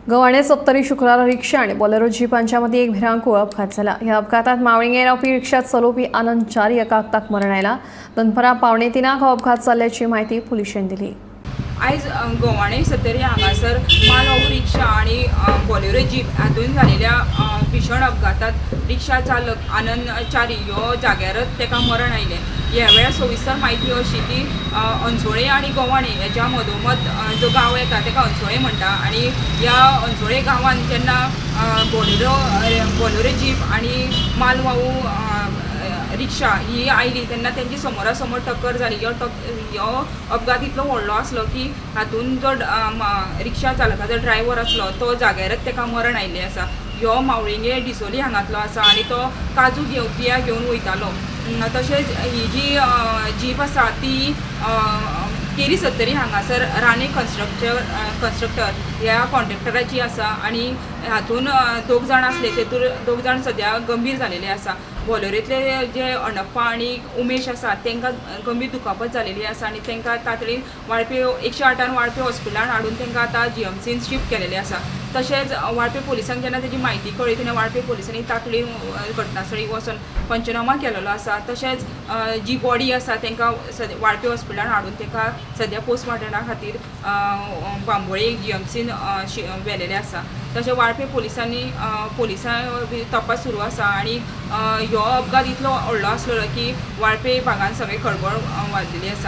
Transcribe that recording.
गव्हाणे सत्तरी शुक्रारा रिक्षा आणि बॉलेरो जीप यांच्यामध्ये एक भिरांकूळ अपघात झाला. या अपघातात मावळिंगे रावपी रिक्षा चलोवपी आनंद चारी एका अपघाताक मरण आयला. दनपरां 2:45 हो अपघात जाल्ल्याची माहिती पुलिशेन दिली. आयज गव्हाणे सत्तरी हांगासर मालवाहू रिक्षा आनी बॉलेरो जीप हातूंत जालेल्या भीशण अपघातांत रिक्षा चालक आनंद च्यारी हो जाग्यारच ताका मरण आयलें. ह्या वेळार सविस्तर म्हायती अशी की अन्सोळे आनी गव्हाणे हेच्या मदोमद जो गांव येता ताका अन्सोळे म्हणटा आनी ह्या अन्सोळे गांवांत जेन्ना बॉलेरो बॉलेरो जीप आनी मालवाहू रिक्षा ही आयली तेन्ना तेंची समोरा समोर टक्कर जाली. ह्यो अपघात इतलो व्हडलो आसलो की हातूंत जो रिक्षा चालकाचो ड्रायव्हर आसलो तो जाग्यारच ताका मरण आयिल्लें आसा. ह्यो मावळिंगे डिसोली हांगांतलो आसा आनी तो काजू घेवन बिया घेवन वयतालो. तशेंच ही जी जीप आसा ती केरी सत्तरी हांगासर राणे कन्स्ट्रक्टर ह्या कॉन्ट्रेक्टराची आसा आनी हातूंत दोग जाण आसले, तेतूर दोग जाण सद्या गंभीर जालेले आसा. बॉलेरोंतले जे अणप्पा आनी उमेश आसा तांकां गंभीर दुखापत जालेली आसा आनी तांकां तातडीन वाळपे 108आन वाळपे हॉस्पिटलान हाडून तांकां आतां जीएमसीन शिफ्ट केलेलें आसा. तशेंच वाळपे पोलिसांक जेन्ना तेजी म्हायती कळ्ळी तेन्ना वाळपे पोलिसांनी तातडीन घटनास्थळी वचोन पंचनामा केलेलो आसा. तशेंच जी बॉडी आसा तांकां सद्या वाळपे हॉस्पिटलान हाडून ताका सद्या पोस्टमार्टमा खातीर बांबोळे जीएमसीन व्हेलेलें आसा. तशें वाळपे पोलिसांनी पोलिसां तपास सुरू आसा आनी ह्यो अपघात इतलो व्हडलो आसलेलो की वाळपे भागान सगळें खळबळ वाजलेली आसा.